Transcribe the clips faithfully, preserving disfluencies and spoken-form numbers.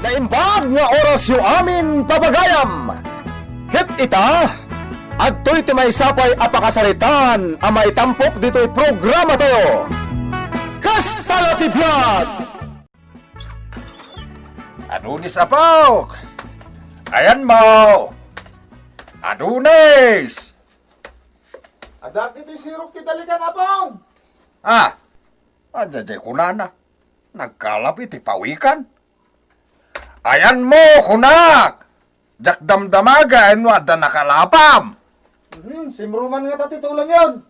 Naimbag nga orasyo amin, papagayam! Ket ita, adtoy ti maysa pay a pakasaritaan a maitampok ditoy programatayo. Kasta la ti biag! Adonis, apok! Ayanmo! Adonis! Adda ditoy sirok ti dalikan, apong! Ah, ania jay kunana? Nagkalap iti pawikan? Ayanmo, kunak! Diak damdamagen no adda nakalapam! Hmm, simruman ngata ti tulengyon.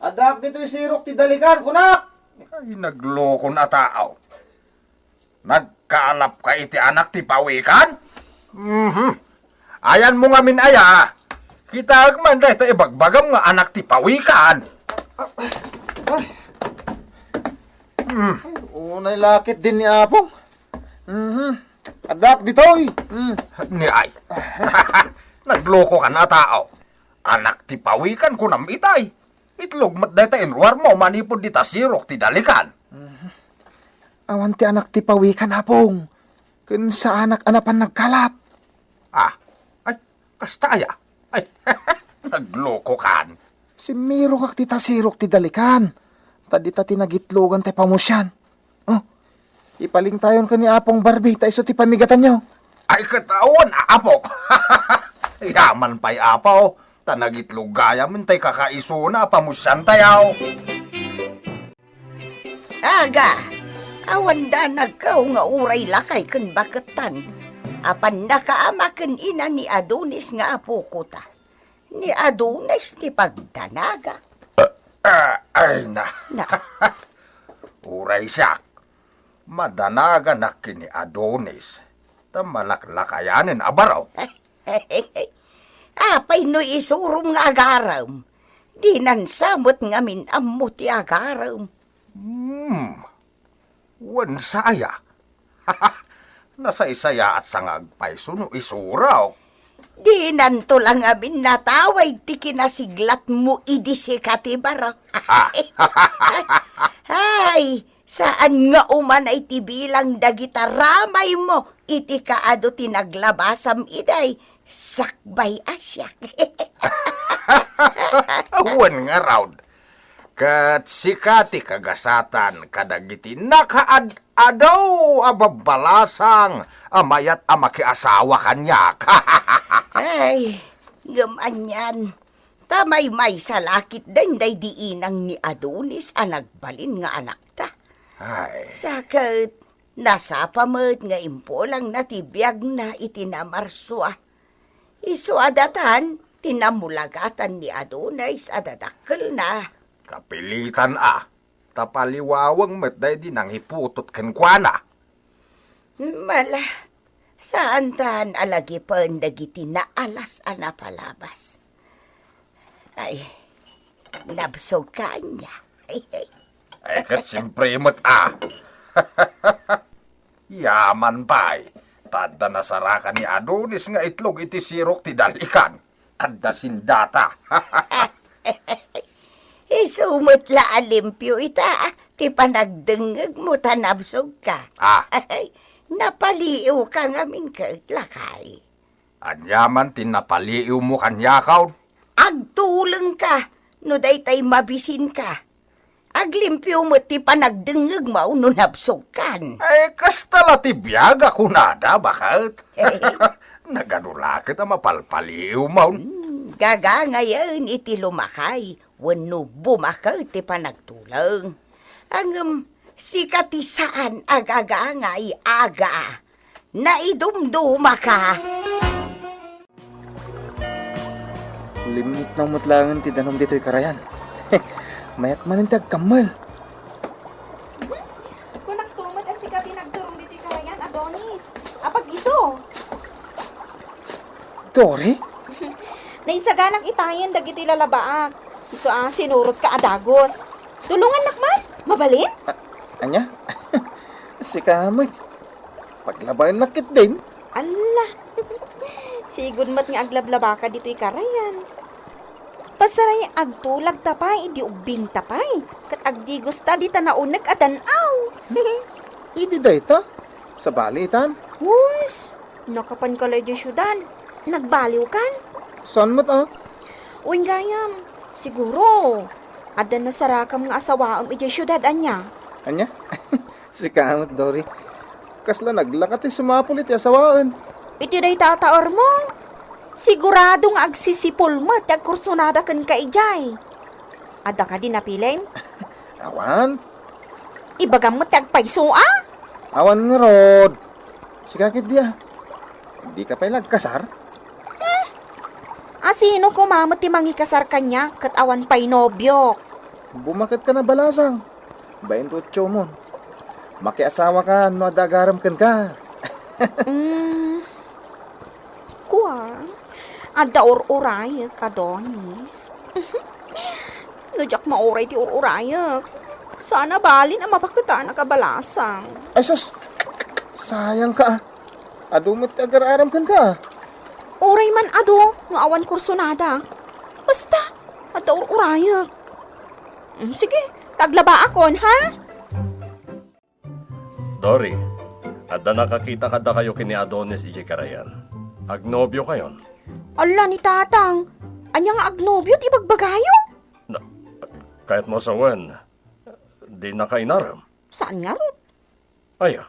Adda ditoy sirok ti dalikan, kunak! Ay, naglokon a tao. Nagkalapka iti anak ti pawikan? Mhm. Ayanmo ngamin aya? Kitaek man dayta ibagbagam nga anak ti pawikan. Ay. Hmm. Unay lakit din ni Apong. Mhm. Addak ditoy. Hmm. Ni ay. Naglokokan a tao. Anak ti pawikan kunam itay. Itlog met dayta inruarmo manipud dita sirok ti dalikan. Awan ti anak ti pawikan, Apong. Ken saanak a napan nagkalap. Ah, ay, kasta aya? Ay, naglokokan. Simmirokak dita sirok ti dalikan. Ta dita ti nagitlogan ti pamusian. Oh, ipalingtayon ken ni Apong Barbie ta isu ti pamigatanyo. Ay, ket awan, a-, apok. Yaman pay, apo, ta nagitlog gayam intay kakaisuna a pamusiantayo. Aga, awan danagko nga uray lakay ken baketan. Apan nakaama ken ina ni Adonis nga apoko ta. Ni Adonis ti pagdanagak. Ah, ay na. Na. Uray siak, madanaganak ken ni Adonis, ta malaklakayanen a baro. Apay no isurom nga agarem? Dinan sa met ngamin ammo ti agarem. Hmm. Wen sa aya? Nasaysayaat sa nga agpayso no isurok. Dinanto la ngamin natawid ti kinasiglatmo idi sika ti baro. Ay, saan nga umanay ti bilang dagita ramaymo iti kaadu ti naglabasam iday sakbay a siak. Wen ngarud, ket sika ti kagasatan kadagiti nakaad-adu a babbalasang a mayat a makiasawa kaniak. Ay, ngem anian, ta maymaysa la ketdin daydi inang ni Adonis a nagbalin nga anakta. Ay. Sa ket, nasapa met nga impulangna ti biagna iti namarsua. Isu a datan ti namulagatan ni Adonis a dadakkelna. Kapilitan a, ta paliwaweng met daydi nangiputot kenkuana. Mala, saantan a lagipen dagiti naalas a napalabas. Ay, nabsogka ania? Ay, ket siempre met a. Yaman pay, ta adda nasarakan ni Adonis nga itlog iti sirok ti dalikan. Adda sindata. Isu met la a limpio ita, ti panagdengngegmo ta nabsogka. Ah. Napaliiwka ngamin ket, lakay. Ania man ti napaliiwmo kaniakon? Agtulengka no daytay mabisinka. Aglimpio met ti panagdengngegmo no nabsogkan. Ay, kasta la ti biag a kunada, baket. Nagadu la ket a mapalpaliiwmon. Hmm, gagangayen iti lumakay wenno bumaket ti panagtuleng. Ngem sika ti saan a gagangay, Aga. Naidumdumaka. Limliknaw met laengen ti danum ditoy karayan. Mayat manen ti agkammel. Kunakto met a sika ti nagturong ditoy karayan, Adonis. Apag isu? Dori? Naisaganak itayen dagitoy lalabaak. Isu a sinurotka a dagus. Tulongannak man? Mabalin? A-, ania? Sika met. Paglabaennak ketdin. Alla. Sigud met nga aglablabaka ditoy karayan. Pasaray agtulagta pay idi ubbingta pay, ket agdigusta dita nauneg a dan-aw. Idi dayta, sabali itan. Hus, nakapanka la idiay siudad. Nagbaliwkan? Saan met a? Wen gayam, siguro, adda nasarakam nga asawaem idiay siudad, ania? Ania? Sika met, Dory. Kasla naglaka ti sumapul iti asawaen. Iti dayta a taermo, sigurado nga agsisipul met ti agkursunada kenka idiay. Adda kadi napilim? Awan. Ibagam met ti agpayso a? Awan ngarud. Sika ketdi a. Dika pay la agkasar? Asino koma met ti mangikasar kaniak ket awan pay nobiok? Bumaket ka na, Balasang. Bain ti utsomon. Makiasawa ka no adda agarem kenka. Mm. Kua, adda ur-urayek, Adonis. No diak mauray ti ur-urayek, saan a balin a mabaketanak a Balasang. Ay sus! Sayang ka a. Adu met ti agar-arem kenka a. Uray man adu no awan kursunada. Basta, adda ur-urayek. Mm, sige, taglabaakon, ha? Dory, adda nakakita kadakayo ken ni Adonis idiay karayan. Agnobiokayon? Ala ni Tatang, ania nga agnobio ti ibagbagayo? Na, kayatmo a sawen, dinaka inarem? Saan ngarud? Aya,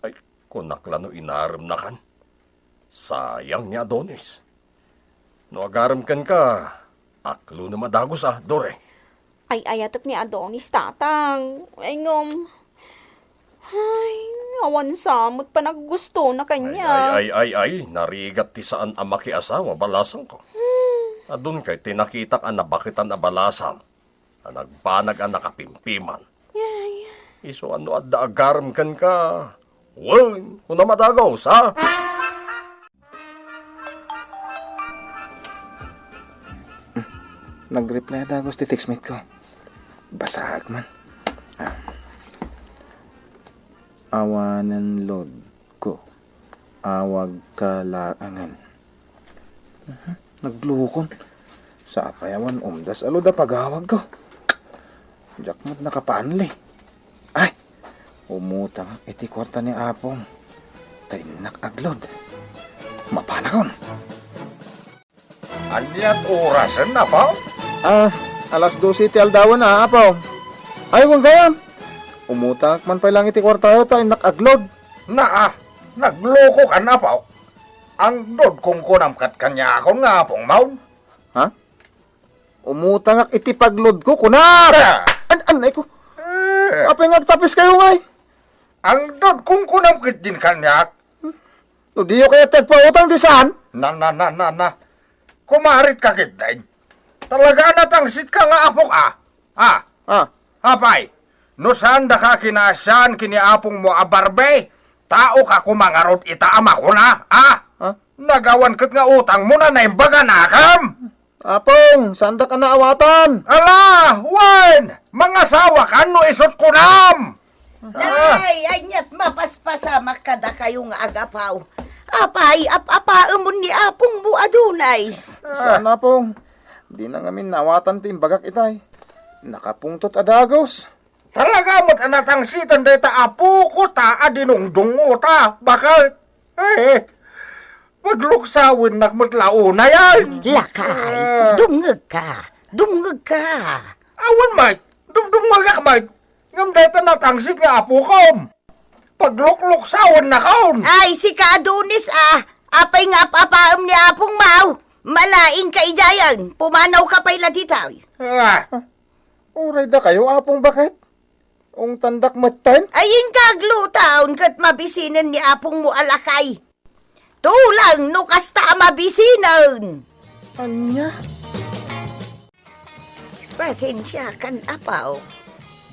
ay, kunak la no inaremnakan. Sayang ni Adonis. No agarem kenka, aklonem a dagus a, Dory. Ay-ayatek ni Adonis, Tatang. Ay, ngem, ay, awan sa met panaggustona kaniak. Ay, ay, ay, ay, ay, narigat ti saan a makiasawa, Balasangko. Hmm. Adun kay ti nakitak a nabaketan a Balasang a nagbanag a nakapimpiman. Ay. Isu a no adda agarem kenka, wen, kunam a dagus, ha? Nag-reply a dagus ti textmate ko. Basaek man. Ah. Awanen load ko. Awagka laengen. Mhm. Naglukon. Sapay awan umdas a load a pagawagko. Diak met nakapaanli. Ay, umutang iti kuarta ni Apong. Ta innak agload. Mapanakon. Aniat orasen, Apo? Ah, alas dose ti aldawen, a, Apo. Ay, wen gayam. Umutangak man pay lang iti kuartayo ta innak agload. Naa, naglukokan, Apo. Agload kunkunam ket kaniakon nga apongmon. Ha? Umutangak iti pagloadko, kunak! Ah! An-, anay ko. Eh. Apay nga agtapiskayo ngay? Agload kunkunam ketdin kaniak. No diyo kayat ti agpautang, di saan? Na, na, na, na, na. Kumarit ka ketdin. Talaga a natangsit ka nga apok, a. A. A. Apay, no saan daka kinaasian ken ni apongmo a Barbie, tao ka koma ngarud ita a makuna, a? A? Nagawan ket nga utangmo na naimbag a nakam. Apong, saandak a naawatan? Ala, wen! Mangasawa ka no isut' kunam! Nay, aniat mapaspasamak kadakayo nga agapaw. Apay, ap-apaemon ni apongmo a Donis. Saan, Apong? Dina ngamin naawatan ti imbagak itay. Nakapungtot a dagus. Talaga met a natangitan dayta a pukota a dinungdungngo ta, baket. Ay, pagluksawennak met la unay, ay. Lakay, ah, dumngegka, dumngegka. Awan, Mike. Dumdumngegak, Mike. Ngem dayta natangsit nga apokom. Paglukluksawennakon. Ay, sika, Adonis, a. Apay nga ap-apaem ni Apong Mau? Malaingka idiayen. Pumanawka pay la ditoy. Ah. Uray dakayo, Apong baket? Ungtandak metten? Ay, inka aglutaon ket mabisinen ni apongmo a lakay. Tulang no kasta a mabisinen! Ania? Pasensiakan, Apo.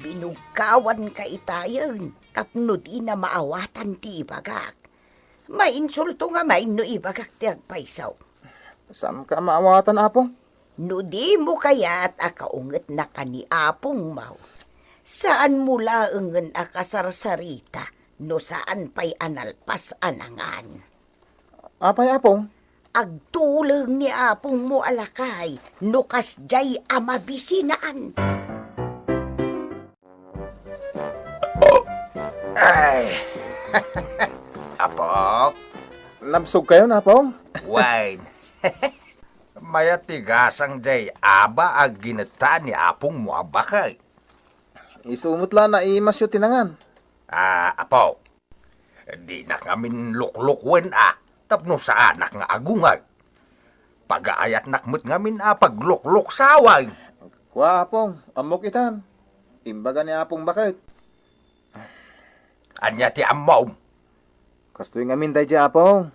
Binugkawanka itayen tapno dina maawatan ti ibagak. Mainsulto ngamin no ibagak ti agpayso. Saanka maawatan, Apo? No dimo kayat a kaungetnaka ni Apong Mau, saanmo laengen a kasarsarita no saan pay a nalpas a nangan. Apay, Apong? Agtuleng ni apongmo a lakay no kasdiay a mabisinaan. Ay. Apo, Absog kayon, Apong? Wen. Mayat ti gasang jay aba a ginetta ni apongmo a baket. Isu met la naimasyo ti nangan. Ah, Apo, dinak ngamin luklukwen a, tapno saanak nga agungay. Pagaayatnak met ngamin a paglukluksawen. Kua, Apong, ammok itan. Imbaga ni Apong baket. Ania ti ammom? Kastoy ngamin daydi, Apong.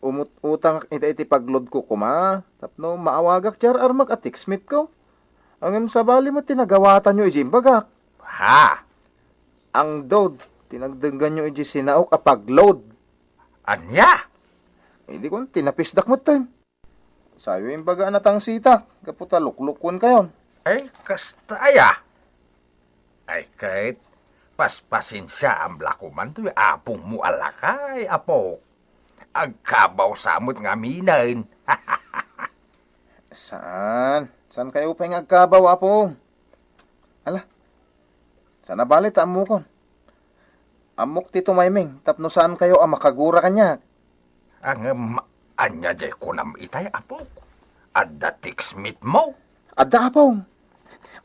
Umut-utangak ita iti pagloadko koma, tapno maawagak ti ar-armek a textmate ko. Ngem sabali met ti nagawatanyo iti imbagak. Ha? Ang dod ti nagdengganyo iti sinaok a pagload. Ania? Idi kon tinapisdak metten. Sayo imbaga a natangsitak, gapu ta luklukwen kayon. Ay, kasta aya. Ay, ket, paspasensiaam la koman toy apongmo a lakay, Apo. Agkabaw sa met ngaminen. Saan? Saan kayo pay nga agkabaw, Apo? Ala, saan a bale ta ammokon? Ammok ti tumaymeng tapno saan kayo a makagura kaniak. Ngem, ania jay kunam itay, Apo? Adda textmate mo? Adda, Apo.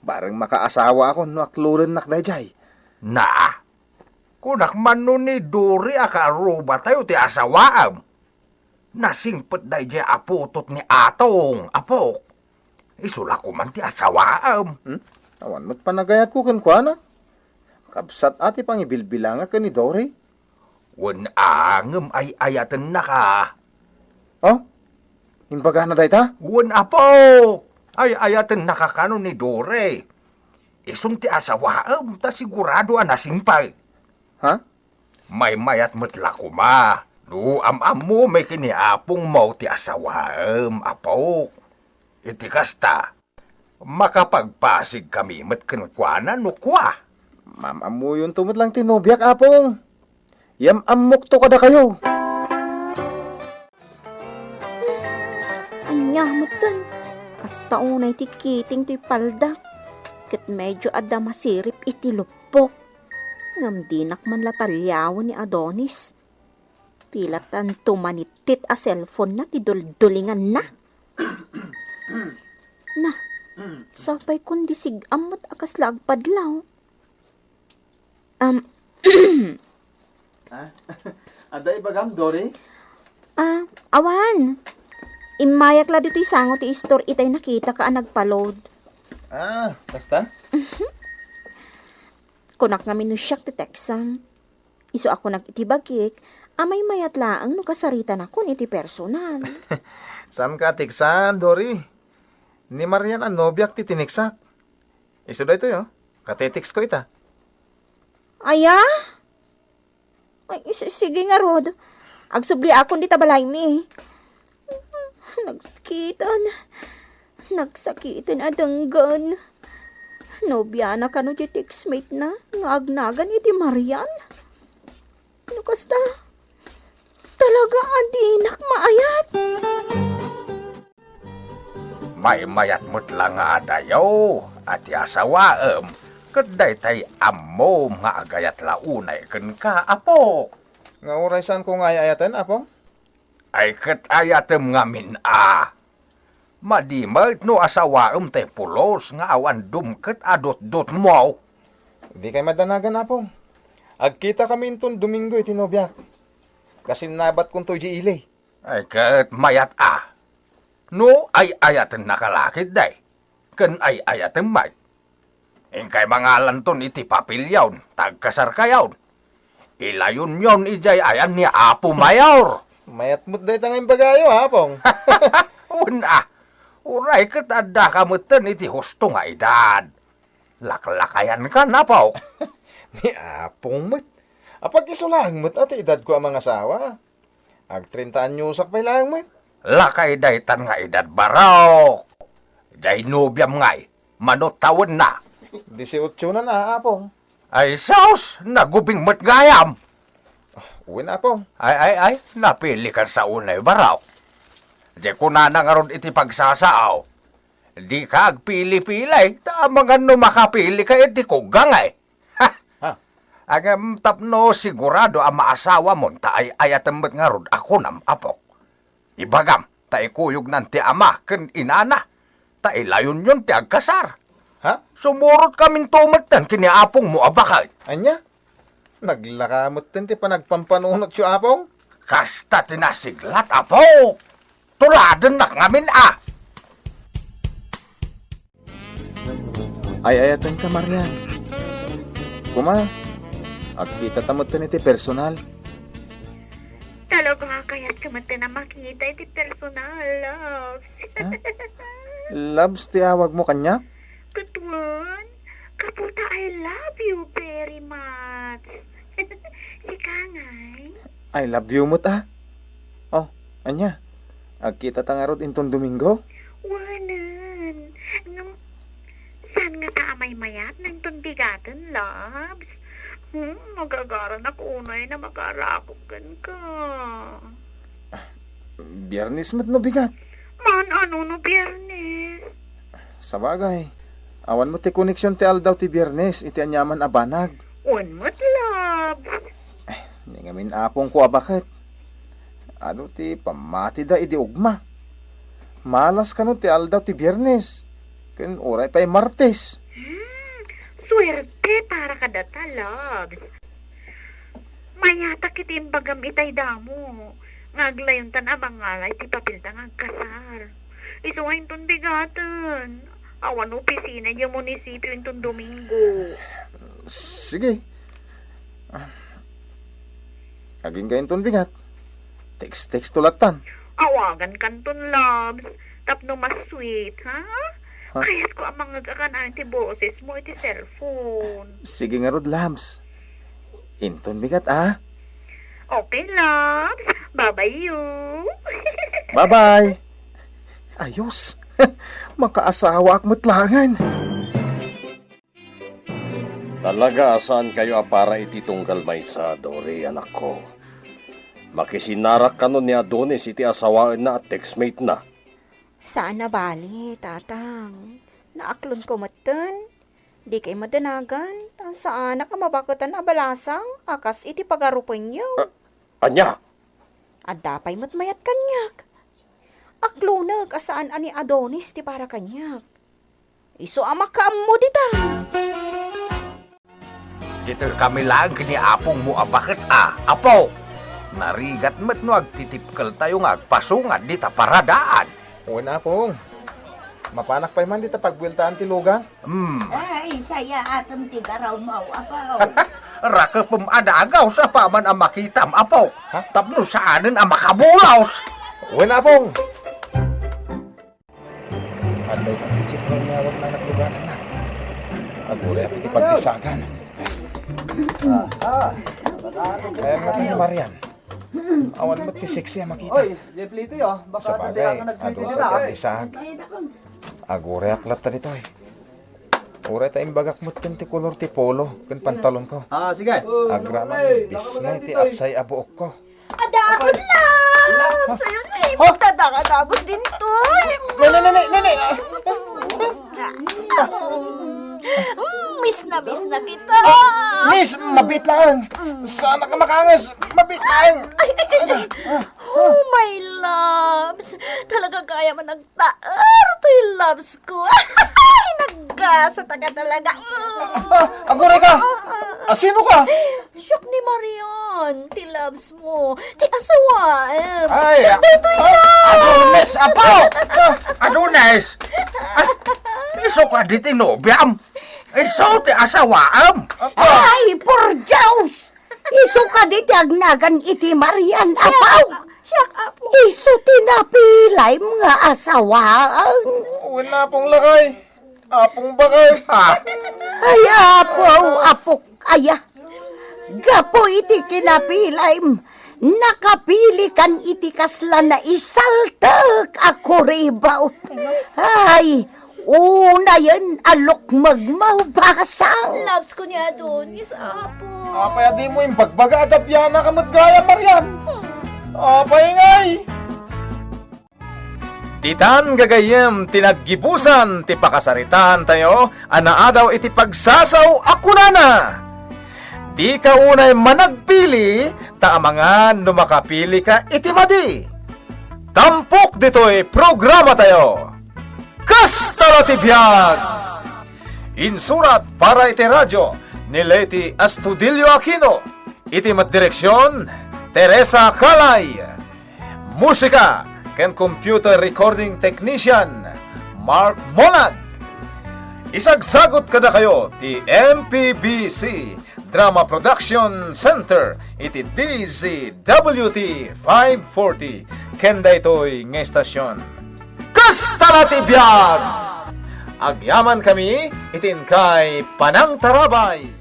Bareng makaasawaakon no aklolennak dayjay. Naa, kunak man no ni Dory a kaarrubatayo ti asawaem. Nasingpet dayjay a putot ni Atong, Apo. Isu la koman ti asawaem. Hmm? Awan met panagayatko kenkuana. Kabsat a ti pangibilbilangak ken ni Dory. Wen a, ngem ay-ayatennaka. Oh? Imbagana dayta? Wen, Apo! Ay-ayatennaka kano ni Dory. Isun ti asawaem ta sigurado a nasingpet. Ha? Maymayat met la koma no am-ammomi ken ni apongmo ti asawaem, Apo. Iti kasta, makapagpasigkami met kenkuana no kua. Mam-ammoyonto met lang ti nobiak, Apong. Yam-ammokto kadakayo. Ania metten? Kasta unay ti kiting toy paldak, ket medyo adda masirip iti luppok. Ngem dinak man la taliawen ni Adonis. Ti latanto manittit a cellphone-na ti duldulinganna. Na, sapay kundi sig-am met a kasla agpadlaw. Am, Ah, adda ibagam, Dory? Ah, awan. Immayak la ditoy sango ti istor itay nakitaka a nagpa-load. Ah, kasta? Kunak ngamin no siak ti teksam. Isu a kunak iti bagik, a maymayat laeng no kasaritanakon iti personal. Saanka a teksan, Dory. Ni Marian a nobiak ti tineksat. Isu daytoy, oh. Kateteksko ita. Aya? Ay, s-, sige ngarud. Agsubliakon dita balaymi. Nagsakitan. Nagsakitan a denggen. Nobiana kano ti textmate-na nga agnagan iti Marian? No kasta, talaga a dinak maayat. Maymayat met la nga adayo a ti asawaem ket daytay ammom nga agayat la unay kenka, Apo. Nga uray saanko nga ay-ayaten, Apo? Ay ket ayatem ngamin a. Madi met no asawaem tay pulos nga awan dumket a dutdutmo. Dikay madanagan, Apo. Agkitakami inton Domingo iti nobiak. Kasinnabatkonto idiay ili. Ay ket mayat a. No ay-ayatennaka la ketdi, ken ay-ayatem met. Inkay mangalanton iti papelyon ta agkasarkayon. Ilayonyon idiay ayan ni Apo Mayor. Mayat met dayta nga imbagayo, Apong. Wen a, uray ket addaka metten iti husto nga edad. Laklakayankan, Apo. Ni Apong met. Apag-isu laeng met a ti edadko a mangasawa. Agtrenta anyosak pay laeng met. Lakay daytan nga edad, barok. Jay nobiam ngay, mano tawenna? Disiotsonan a, Apong. Ay sus, nagubing met gayam. Wen, Apong. Ay, ay, ay, napilikan sa unay, barok. Di kunana ngarud iti pagsasao. Dika agpili-pili, ta amangan no makapilika iti kugang, eh. Ha? Ha? Ngem tapno sigurado a maasawamon ta ay-ayatem met ngarud a kunam, apok. Ibagam ta ikuyognan ti ama ken inana, ta ilayonyon ti agkasar. Ha? Sumurotkaminto metten ken ni apongmo a baket. Ania? Naglaka metten ti panagpampanunotyo, apong? Kasta ti nasiglat, apok. Tuladennak ngamin a. Ay-ayatenka, Marian. Kuma, agkitata metten iti personal. Talaga, kayatko metten a makita iti personal, loves. Ha? Loves ti awagmo kaniak? Ket wen, gapu ta I love you very much. Sika ngay? I love you met a. Oh, ania? Agkitata ngarud inton Domingo? Wenen. Ngem, saan ngata a maymayat inton bigaten, loves? Hmm, agagaranak unay a makarakop kenka. Biyernes met no bigat. Maan-ano no Biyernes? Sabagay, awan met ti koneksion ti aldaw ti Biyernes iti aniaman a banag. Wen met, loves. Ni ngamin apongko a baket. Adu ti pammatida idi ugma. Malas kano ti aldaw ti Biyernes. Ken uray pay Martes. Hmm, suerte para kadata, loves. Mayatak iti imbagam itay damo, nga aglawenta a mangala iti papelta nga agkasar. Isu nga inton bigaten. Awan opisina idiay munisipio inton Domingo. Sige. Agingga inton bigat. Text-texto lattan. Awagankanton, loves, tapno mas sweet, ha? Ha? Kayatko a mangngeg a kanayon ti bosesmo iti cellphone. Sige ngarud, loves. Inton bigat, a? Okay, loves. Bye-bye you. Bye-bye. Ayos. Makaasawaak met laengen. Talaga a saankayo a para iti tunggal maysa, Dory, anakko. Makisinarak kano ni Adonis iti asawaenna a textmate-na? Saan a bali, Tatang. Naaklonko metten. Dikay madanagan, ta saanak a mabaketan a balasang a kas iti pagarupenyo. A-, ania? Adda pay met mayat kaniak. Aklonek a saan a ni Adonis ti para kaniak. Isu a makaammo dita. Ditoy kami laeng ken ni apongmo a baket a, apo. Narigat met no agtitipkeltayo nga agpasungad dita paradaan. Wen, apong. Mapanak pay man dita pagbueltaan ti lugan? Hmm. Ay, sayaatem ti garawmo, apo. Rakepem a dagaw sa paman a makitam, apo. Ha? Tapno saanen a makabulos. Wen, apong. Adda ita ti jeep nga inyawag na naglugananna. Aguriak iti pagdisagan. Ayan nga tayo, Marian. Awan met ti sexy a makita. Oy, Jeff Lito, yo. Baka sabagay, adu pay ti agdisag. Aguriak latta ditoy. Uray ta imbagak met ken ti kolor ti polo ken pantalonko. Ah, sige. Agraman, disna ti apsay a buokko. Adakot lang! Sayon, eh, magdadakadagot din to, eh. Nene, nene, nene! Mm, miss na miss na kita. Miss, mabit lang. Saan ka makangas? Mabit lang. Ay, ay, ay, ay. Oh my loves. Talaga kaya man nagtaer toy loves ko. Ay, nagasa ta ka talaga. Mm. Ah, aguray ka. Ah, sino ka? Siak ni Marian, ti loves mo, ti asawaem. Ay, siak daytoy, ah, loves. Adonis, apo! Ah, Adonis! Ah, isu kadi ti nobiam? Isu ti asawaem? Ay, por Dios! Isu kadi ti agnagan iti Marian, apo? Siak, apo. Isu ti napilaem nga asawaem. Wen, apong lakay. Apong bakay. Ah. Ay, apo, apok, aya. Gapu iti kinapilaem, nakapilikan iti kasla naisaltek a kuribaw. Ay, unayen a lukmeg maubasang. Loves ko ni Adonis, apo. Apay a dimo imbagbaga a dapianak met gayam, Marian? Apay ngay? Ditan gagayyem ti naggibusan ti pakasaritaantayo a naadaw iti pagsasao a kunana, Dika unay managpili, ta amangan no makapilika iti madi. Tampok ditoy programatayo. Kasta la ti biag! Insurat para iti radyo ni Leti Astudillo Aquino. Iti met direksion, Teresa Calay. Musika ken computer recording technician, Mark Monag. Isagsagut kadakayo ti M P B C Drama Production Center iti D Z W T five forty ken daytoy nga estasion. Kasta la ti biag! Agyaman kami iti inkay panangtarabay.